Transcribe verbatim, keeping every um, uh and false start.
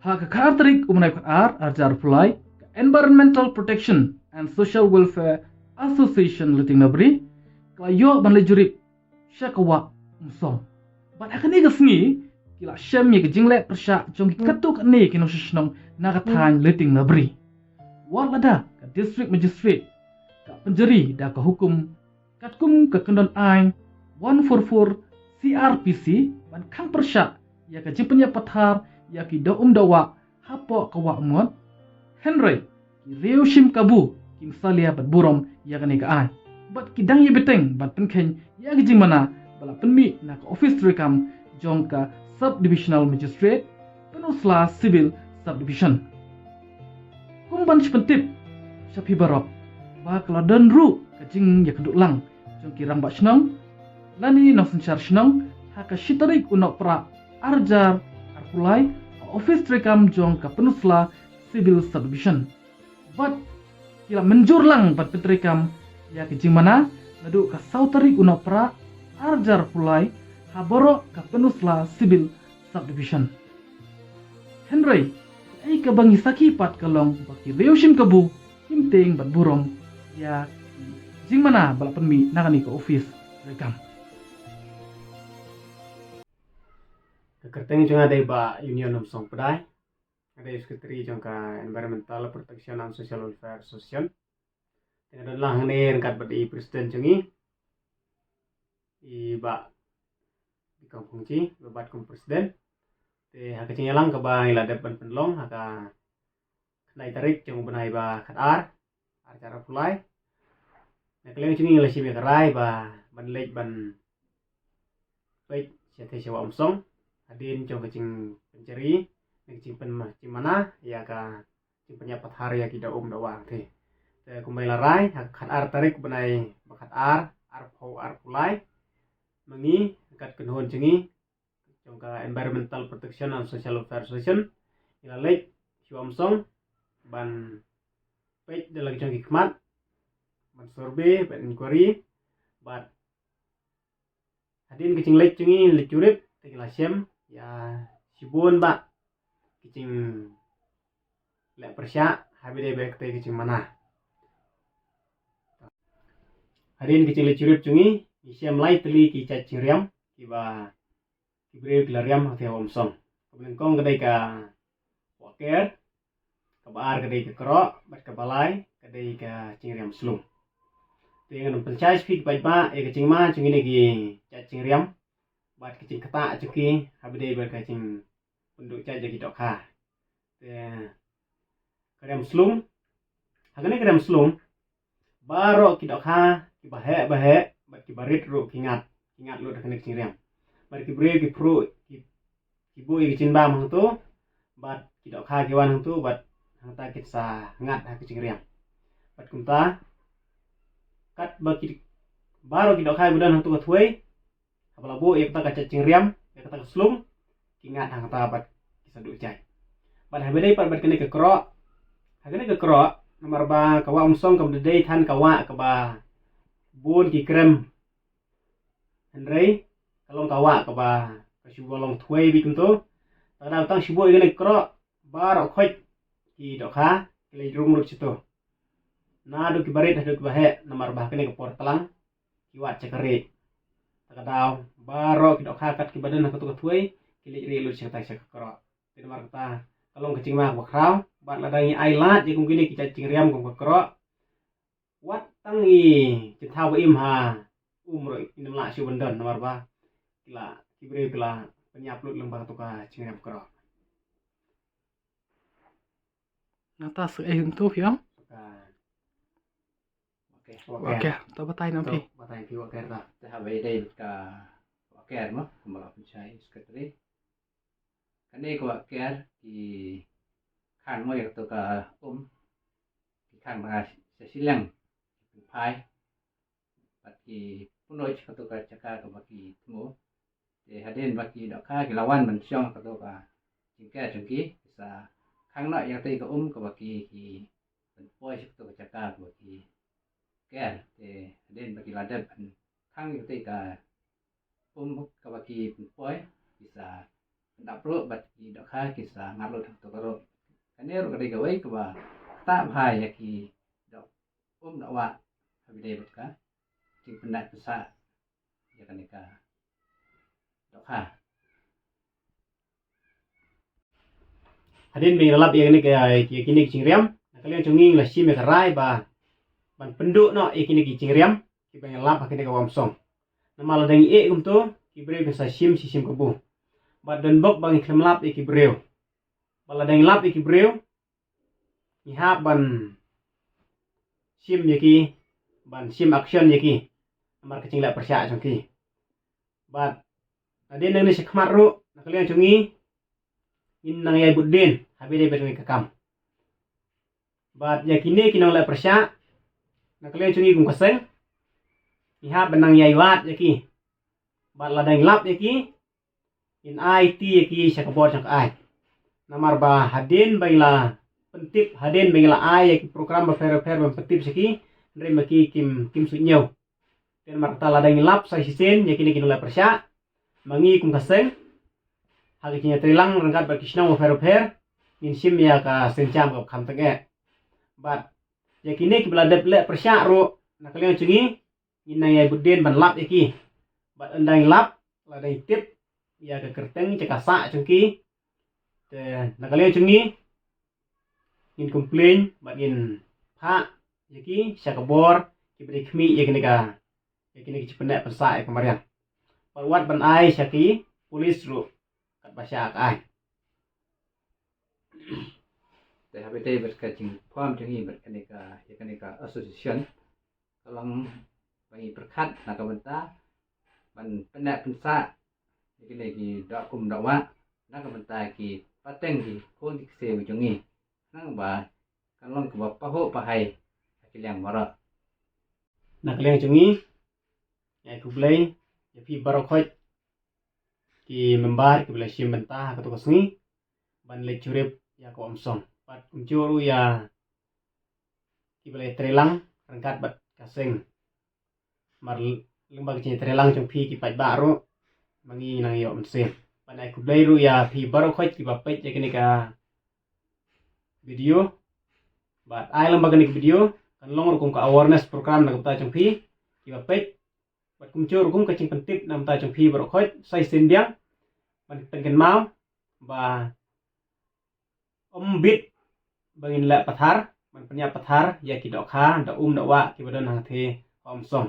Ha ka khatar tarik u bnai khatar arhajar arphew lai, ka Environmental Protection and Social Welfare Association Luting Nabri ka la ïoh ban leit jurip sha ka wah Umsong. Bad ha kane ka sngi ki la shem ïa ka jingleh pyrshah jong ki katto katne ki nongshong shnong na ka thaiñ Luting Nabri. Wat lada ka District Magistrate ka pynjari da ka hukum katkum ka kyndon aiñ one four four C R P C ban khang pyrshah ïa ka jingpynïap pathar ïa ki doh um doh wah hapoh ka wah Umngot. Hynrei ki riew shim kabu kim salia bad burom ïa kane ka aiñ bad ki dang ïa bteng ban pynkheiñ ïa ka jingmana ba la pynmih na ka office treikam jong ka Sub Divisional Magistrate, Pynursla Civil Subdivision. Kum ban shu pyntip sha phi baroh ba ka la don ruh ka jingïakynduh lang jong ki rangbah shnong lane nongsynshar shnong ha ka shi tarik u Nohprah arhajar arphew lai ha office treikam jong ka Pynursla Civil Subdivision. Bad ki la mynjur lang ban pyntreikam ïa ka jingmana naduh ka saw tarik u Nohprah arhajar arphew lai ha baroh ka Pynursla Civil Subdivision. Hynrei kaei kaba ngi sakhi pat ka long ba ki riew shim kabu kim tieng bad burom ïa ka jingmana ba la pynmih na kane ka office treikam. Ka kyrteng jong nga dei Bah Union Umsong Pdai. Nga dei Secretary jong ka Environmental Protection and Social Welfare Association. Te nga don lang hangne ryngkat bad i President jong ngi, i Bah Bikong Phungchi, ba bat kum President. Te ha ka jingïalang kaba ngi la dep ban pynlong ha ka khyndai tarik jong u bnai ba khatar arhajar arphew lai, na ka liang jong ngi la shim ïa ka rai ba ban leit ban peit sha thei sha wah Umsong hadien jong ka jingpynjari ne ka jingpyn jingmana ïa ka jingpynïap pathar ïa ki doh um doh wah hangthie. Te kumba la rai ha ka khatar tarik bnai ba khatar arphew arphew lai, ma ngi kat kynhun jong ngi jong ka Environmental Protection and Social Welfare Association ngi la leit sha wah Umsong ban peit da la ki jong ki khmat, ban survey, ban inquiry. Bad hadien ka jingleit jong ngi leit jurip te ki la shem ïa shibun bah ki jingleh pyrshah ha ba dei ba ka tei ka jingmana. Hadien ka jingleit jurip jong ngi ngi shem lai tylli ki jait jingriam kiba ki briew ki la riam ha thei ha wah Umsong. Kaba nyngkong ka dei ka wah ker, kaba ar ka dei ka kroh, bad kaba lai ka dei ka jingriam slum. Te ngan ym pynshai sha phi ki paidbah ïa ka jingma jong kine ki jait jingriam bad ka jingktah jong ki ha ba dei bad ka jingpynduh jait ïa ki dohkha. Te ka riam slum, ha kane ka riam slum baroh ki dohkha kiba heh ba heh bad kiba rit ruh ki ngat, ki ngat lut ha kane ka jingriam. Bad ki briew ki phruh ki, ki buh ïa ki jingbam hangto bad ki dohkha ki wan hangto bad hangta kin sa ngat ha ka jingriam. Bad kumta katba ki, baroh ki dohkha kiba don hangto ka thwei, haba la buh ïa kata ka jait jingriam, ïa kata ka slum, ki ngat hangta bad ki sa duh jait. Bad ha ba dei pat bad kane ka kroh, ha kane ka kroh, namar ba ka wah Umsong kam da dei than ka wah kaba bun ki krem. Hynrei ka long ka wah kaba ka shu ba long thwei beit kumto. Te ka daw tang shu buh ïa kane ka kroh, baroh khoit ki dohkha ki leit rung lut shato. Naduh kiba rit haduh kiba heh, namar ba ha kane ka por tlang ki wad sha ka rieh. Te ka daw baroh ki dohkha kat kiba don ha kato ka thwei ki leit rieh lut sha kata sha ka kroh. Te namar kata ka long ka jingma kaba khraw, bad lada ngi ai lad ïa kum kine ki jait jingriam kum ka kroh, wat tang i jingthaw ba im ha um ruh ngim lah shuh ban don, namar ba ki la, ki briew ki la pynïap lut lyngba kato ka jingriam kroh. Nangta sa ei hynto phi ong? Ka Wah ker. Okay, to batai nam phi. To batai phi wah ker ta. Te haba ïadei bad ka wah ker mo, kumba la pynshai secretary. Kane ka wah ker ki khang mo ïa kato ka um, ki khang da sha shiliang, ki pynphai bad ki pyndoit kato ka jaka kaba ki thmu. Te hadien ba ki dohkha ki la wan ban shong kato ka jingker jong ki, ki sa khang noh ïa katei ka um kaba ki, ki pynpoi sha kato ka jaka kaba ki ker. Te hadien ba ki la dep ban khang ïa katei ka um kaba ki pynpoi, ki sa pyndap ruh bad ki dohkha ki sa ngat lut hangto ka ruh. Kane ruh ka dei kawei kaba ktah bha ïa ki doh um doh wah ha pdeng bad ka jingpyndap pynsah ïa kane ka dohkha. Hadien ba ngi la lap ïa kine ki, ïa kine ki jingriam, na ka liang jong ngi ngi la shim ïa ka rai ba ban pynduh noh ïa kine ki jingriam kiba ngi la lap ha kine ka Wahumsong. Namar lada ngi ïeh kumto, ki briew kin sa shim shi shim kabu. Bad don bok ba ngi khlem lap ïa ki briew. Bad lada ngi lap ïa ki briew, ngi hap ban shim ïa ki, ban shim action ïa ki namar ka jingleh pyrshah jong ki. Bad hadien nangne shakhmat ruh, na ka liang jong ngi ngin nang ïai bud dien ha pdeng bad kane ka kam. Bad ïa kine ki nongleh pyrshah, na ka liang jong ngi kum ka seng, ngi hap ban nang ïai wad ïa ki. Bad lada ngi lap ïa ki, ngin ai ti ïa ki sha ka bor jong ka aiñ. Namar ba hadien ba ngi la pyntip, hadien ba ngi la ai ïa ki program bapher bapher ban pyntip sha ki, hynrei ma ki kim, kim suidñiew. Te namar kata lada ngi lap sa shisien ïa kine ki nongleh pyrshah, ma ngi kum ka seng, ha ka jingïatreilang ryngkat bad ki shnong bapher bapher, ngin shim ïa ka sienjam kaba kham tyngeh. Bad ïa kine kiba la dep leh pyrshah ruh, na ka liang jong ngi, ngin nang ïai bud dien ban lap ïa ki. Bad ynda ngi lap, lada ngi tip ïa ka kyrteng jong ka sah jong ki, te na ka liang jong ngi, ngin complain bad ngin phah ïa ki sha ka bor kiba dei khmih ïa kine ka, ïa kine ki jingpynneh pynsah ïa ka mariang. Bad wat ban ai sha ki pulit ruh katba shah ka aiñ. Te ha pdeng bad ka jingkham jong ngi bad kane ka, ïa kane ka association, ka long ba ngi pyrkhat na ka bynta ban pynneh pynsah ïa kine ki doh um doh wah na ka bynta ki pateng ki khun ki ksiew jong ngi, khnang ba kan long kaba pahuh pahai ha ki liang baroh. Na ka liang jong ngi, ngi ai khublei ïa phi baroh khoit ki member kiba la shim bynta ha kato ka sngi ban leit jurip ïa ka Wahumsong. Bad kumjuh ruh ïa kiba la ïatreilang ryngkat bad ka seng. Namar lyngba ka jingïatreilang jong phi ki paidbah ruh, ma ngi nang ïoh mynsiem. Bad ai khublei ruh ïa phi baroh khoit kiba peit ïa kane ka video. Bad ai lyngba kane ka video kan long ruh kum ka awareness program na ka bynta jong phi kiba peit. Bad kumjuh ruh kum ka jingpyntip na ka bynta jong phi baroh khoit, sa shisien biang ban pynkynmaw ba ym bit ba ngin leh pathar, ban pynïap pathar ïa ki dohkha, doh um doh wah kiba don hangtei ha Wahumsong.